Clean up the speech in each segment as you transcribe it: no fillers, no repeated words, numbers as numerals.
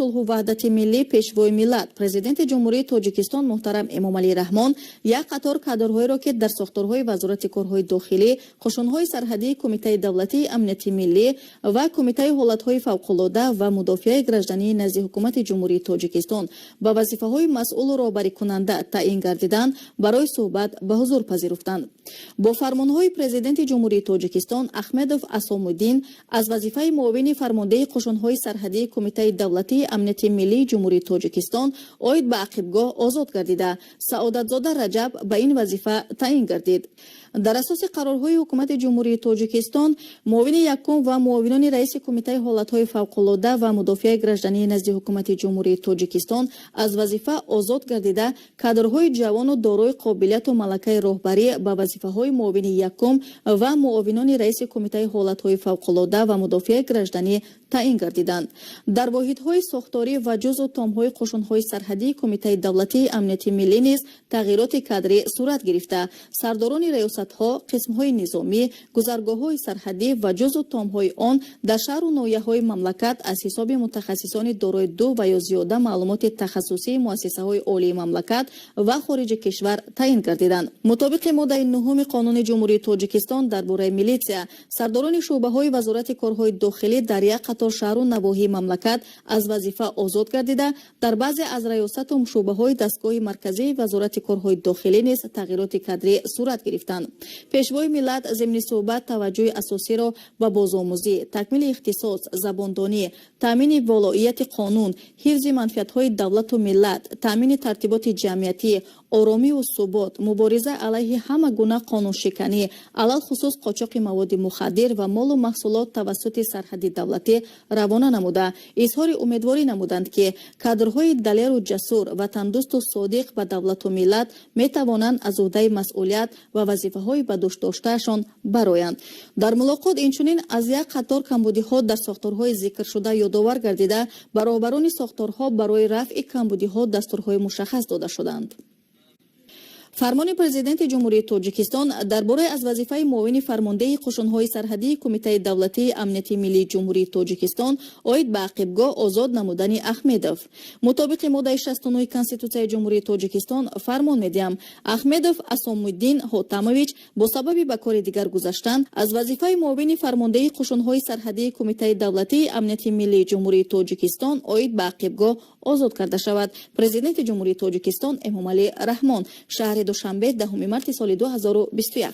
сулҳу ваҳдати миллӣ, Пешвои миллат, Президенти Ҷумҳурии Тоҷикистон муҳтарам Эмомалӣ Раҳмон як қатор кадрҳоеро, ки дар сохторҳои Вазорати корҳои дохилӣ, қушунҳои сарҳадии Кумитаи давлатии амнияти миллӣ ва Кумитаи ҳолатҳои фавқулода ва мудофиаи граждании назди Ҳукумати Ҷумҳурии Тоҷикистон ба вазифаҳои масъулу роҳбарикунанда таъин гардиданд, барои суҳбат ба ҳузур пазируфтанд. Бо фармонҳои Президенти Ҷумҳурии Тоҷикистон Ахмедов Асомуддин аз вазифаи муовини фармондеҳи қушунҳои сарҳадии Кумитаи давлатии амнияти миллии Ҷумҳурии Тоҷикистон оид ба ақибгоҳ озод гардида, Саодатзода Раҷаб ба ин вазифа таъин гардид. Дар асоси қарорҳои Ҳукумати Ҷумҳурии Тоҷикистон муовини якум ва муовинони раиси Кумитаи ҳолатҳои фавқулода ва мудофиаи граждании назди Ҳукумати Ҷумҳурии Тоҷикистон аз вазифа озод гардида, кадрҳои ҷавону дорои қобилияту малакаи роҳбарӣ ба вазифаҳои муовини якум ва муовинони раиси Кумитаи ҳолатҳои фавқулода ва мудофиаи гражданӣ таъин гардиданд. Дар воҳидҳои сохторӣ ва ҷузъу томҳои қушунҳои сарҳадии Кумитаи давлатии амнияти миллӣ низ тағйироти кадрӣ сурат гирифта, сардорони раёсатҳо, қисмҳои низомӣ, гузаргоҳҳои сарҳадӣ ва ҷузъу томҳои он дар шаҳру ноҳияҳои мамлакат аз ҳисоби мутахассисони дорои ду ва ё зиёда маълумоти тахассусии муассисаҳои олии мамлакат ва хориҷи кишвар таъин гардиданд. Мутобиқи моддаи нуҳуми Қонуни Ҷумҳурии Тоҷикистон дар бораи милитсия, сардорони шӯъбаҳои Вазорати корҳои дохилӣ дар як қатор шаҳру навоҳии мамлакат аз вазифа озод гардида, дар баъзе аз раёсату шӯъбаҳои дастгоҳи марказии Вазорати корҳои дохилӣ низ тағйироти кадрӣ сурат гирифтанд. Пешвои миллат зимни суҳбат таваҷҷӯҳи асосиро ба бозомӯзӣ, такмили ихтисос, забондонӣ, таъмини волоияти қонун, ҳифзи манфиатҳои давлату миллат, таъмини тартиботи ҷамъиятӣ, оромиву субот, мубориза алайҳи ҳама гуна қонуншиканӣ, алалхусус қочоқи маводи мухаддир ва молу маҳсулот тавассути сарҳади давлатӣ равона намуда, изҳори умедворӣ намуданд, ки кадрҳои далеру ҷасур, ватандӯсту содиқ ба давлату миллат метавонанд аз уҳдаи масъулият ва вазифаҳои ба дӯш доштаашон бароянд. Дар мулоқот инчунин аз як қатор камбудиҳо дар сохторҳои зикршуда ёдовар гардида, ба роҳбарони сохторҳо барои рафъи камбудиҳо дастурҳои мушаххас дода шуданд. Фармони Президенти Ҷумҳурии Тоҷикистон дар бораи аз вазифаи муовини фармондеҳи қушунҳои сарҳадии Кумитаи давлатии амнияти миллии Ҷумҳурии Тоҷикистон оид ба ақибгоҳ озод намудани Ахмедов. Мутобиқи моддаи 69 Конститутсияи Ҷумҳурии Тоҷикистон фармон медиҳам: Ахмедов Асомуддин Ҳотамович бо сабаби ба кори дигар гузаштан аз вазифаи муовини фармондеҳи қушунҳои сарҳадии Кумитаи давлатии амнияти миллии Ҷумҳурии Тоҷикистон оид ба ақибгоҳ озод карда шавад. Президенти Ҷумҳурии Тоҷикистон Эмомалӣ Раҳмон, шаҳри Душанбе, 10 марти соли 2021.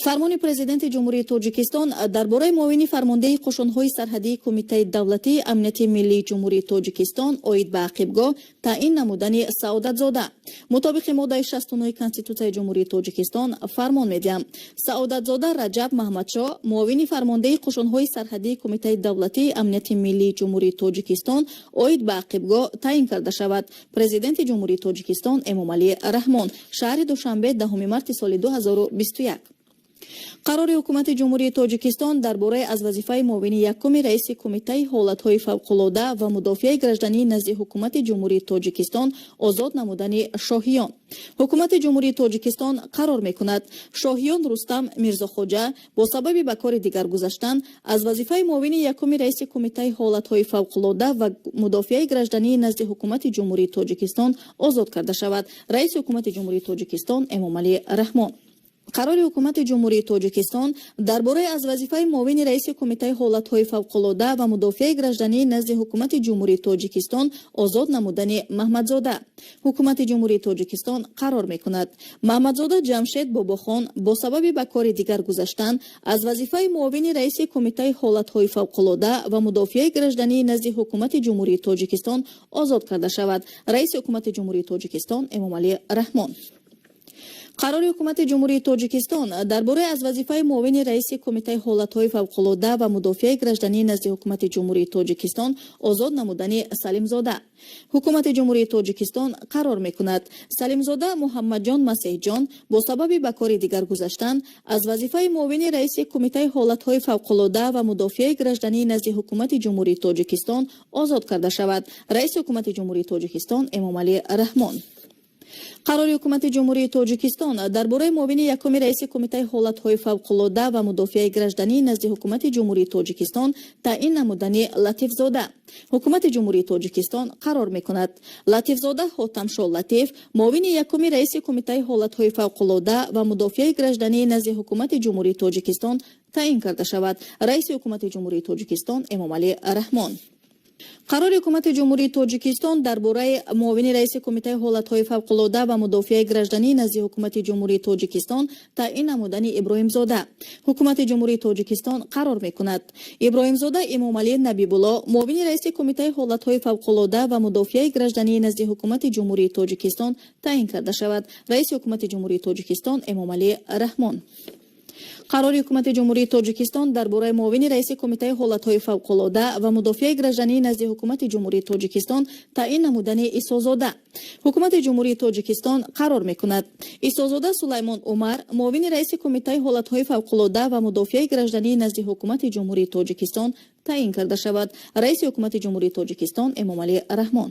Фармони Президенти Ҷумҳурии Тоҷикистон дар бораи муовини фармондеҳи қушунҳои сарҳадии Кумитаи давлатии амнияти миллии Ҷумҳурии Тоҷикистон оид ба ақибгоҳ таъин намудани Саодатзода. Мутобиқи моддаи 69 Конститутсияи Ҷумҳурии Тоҷикистон фармон медиҳам: Саодатзода Раҷаб Маҳмадшоҳ муовини фармондеҳи қушунҳои сарҳадии Кумитаи давлатии амнияти миллии Ҷумҳурии Тоҷикистон оид ба ақибгоҳ таъин карда шавад. Президенти Ҷумҳурии Тоҷикистон Эмомалӣ Раҳмон, шаҳри Душанбе, 10 марти соли 2021. Қарори Ҳукумати Ҷумҳурии Тоҷикистон дар бораи аз вазифаи муовини якуми раиси Кумитаи ҳолатҳои фавқулода ва мудофиаи граждании назди Ҳукумати Ҷумҳурии Тоҷикистон озод намудани Шоҳиён. Ҳукумати Ҷумҳурии Тоҷикистон қарор мекунад: Шоҳиён Рустам Мирзохоҷа бо сабаби ба кори дигар гузаштан аз вазифаи муовини якуми раиси Кумитаи ҳолатҳои фавқулода ва мудофиаи граждании назди Ҳукумати Ҷумҳурии Тоҷикистон озод карда шавад. Раиси Ҳукумати Ҷумҳурии Тоҷикистон Эмомалӣ Раҳмон. Қарори Ҳукумати Ҷумҳурии Тоҷикистон дар бораи аз вазифаи муовини раиси Кумитаи ҳолатҳои фавқулода ва мудофиаи граждании назди Ҳукумати Ҷумҳурии Тоҷикистон озод намудани Маҳмадзода. Ҳукумати Ҷумҳурии Тоҷикистон қарор мекунад: Маҳмадзода Ҷамшед Бобохон бо сабаби ба кори дигар гузаштан аз вазифаи муовини раиси Кумитаи ҳолатҳои фавқулода ва мудофиаи граждании назди Ҳукумати Ҷумҳурии Тоҷикистон озод карда шавад. Раиси Ҳукумати Ҷумҳурии Тоҷикистон Эмомалӣ Раҳмон. Қарори Ҳукумати Ҷумҳурии Тоҷикистон дар бораи аз вазифаи муовини раиси Кумитаи ҳолатҳои фавқулода ва мудофиаи граждании назди Ҳукумати Ҷумҳурии Тоҷикистон озод намудани Салимзода. Ҳукумати Ҷумҳурии Тоҷикистон қарор мекунад: Салимзода Муҳаммадҷон Масеҳҷон бо сабаби ба кори дигар гузаштан аз вазифаи муовини раиси Кумитаи ҳолатҳои фавқулода ва мудофиаи граждании назди Ҳукумати Ҷумҳурии Тоҷикистон озод карда шавад. Раиси Ҳукумати Ҷумҳурии Тоҷикистон Эмомалӣ Раҳмон. Қарори Ҳукумати Ҷумҳурии Тоҷикистон дар бораи муовини якуми раиси Кумитаи ҳолатҳои фавқулода ва мудофиаи гражданӣ назди Ҳукумати Ҷумҳурии Тоҷикистон таъин намудани Латифзода. Ҳукумати Ҷумҳурии Тоҷикистон қарор мекунад: Латифзода Ҳотамшо Латиф муовини якуми раиси Кумитаи ҳолатҳои фавқулода ва мудофиаи гражданӣ назди Ҳукумати Ҷумҳурии Тоҷикистон таъин карда шавад. Раиси Ҳукумати Ҷумҳурии Тоҷикистон Эмомалӣ Раҳмон. Қарори Ҳукумати Ҷумҳурии Тоҷикистон дар бораи муовини раиси Кумитаи ҳолатҳои фавқулода ва мудофиаи гражданӣ назди Ҳукумати Ҷумҳурии Тоҷикистон таъин намудани Иброҳимзода. Ҳукумати Ҷумҳурии Тоҷикистон қарор мекунад: Иброҳимзода Эмомалӣ Набибулло муовини раиси Кумитаи ҳолатҳои фавқулода ва мудофиаи гражданӣ назди Ҳукумати Ҷумҳурии Тоҷикистон таъин карда шавад. Раиси Ҳукумати Ҷумҳурии Тоҷикистон Эмомалӣ Раҳмон. Қарори Ҳукумати Ҷумҳурии Тоҷикистон дар бораи муовини раиси Кумитаи ҳолатҳои фавқулода ва мудофиаи гражданӣ назди Ҳукумати Ҷумҳурии Тоҷикистон таъин намудани Исозода. Ҳукумати Ҷумҳурии Тоҷикистон қарор мекунад: Исозода Сулаймон Умар муовини раиси Кумитаи ҳолатҳои фавқулода ва мудофиаи гражданӣ назди Ҳукумати Ҷумҳурии Тоҷикистон таъин карда шавад. Раиси Ҳукумати Ҷумҳурии Тоҷикистон Эмомалӣ Раҳмон.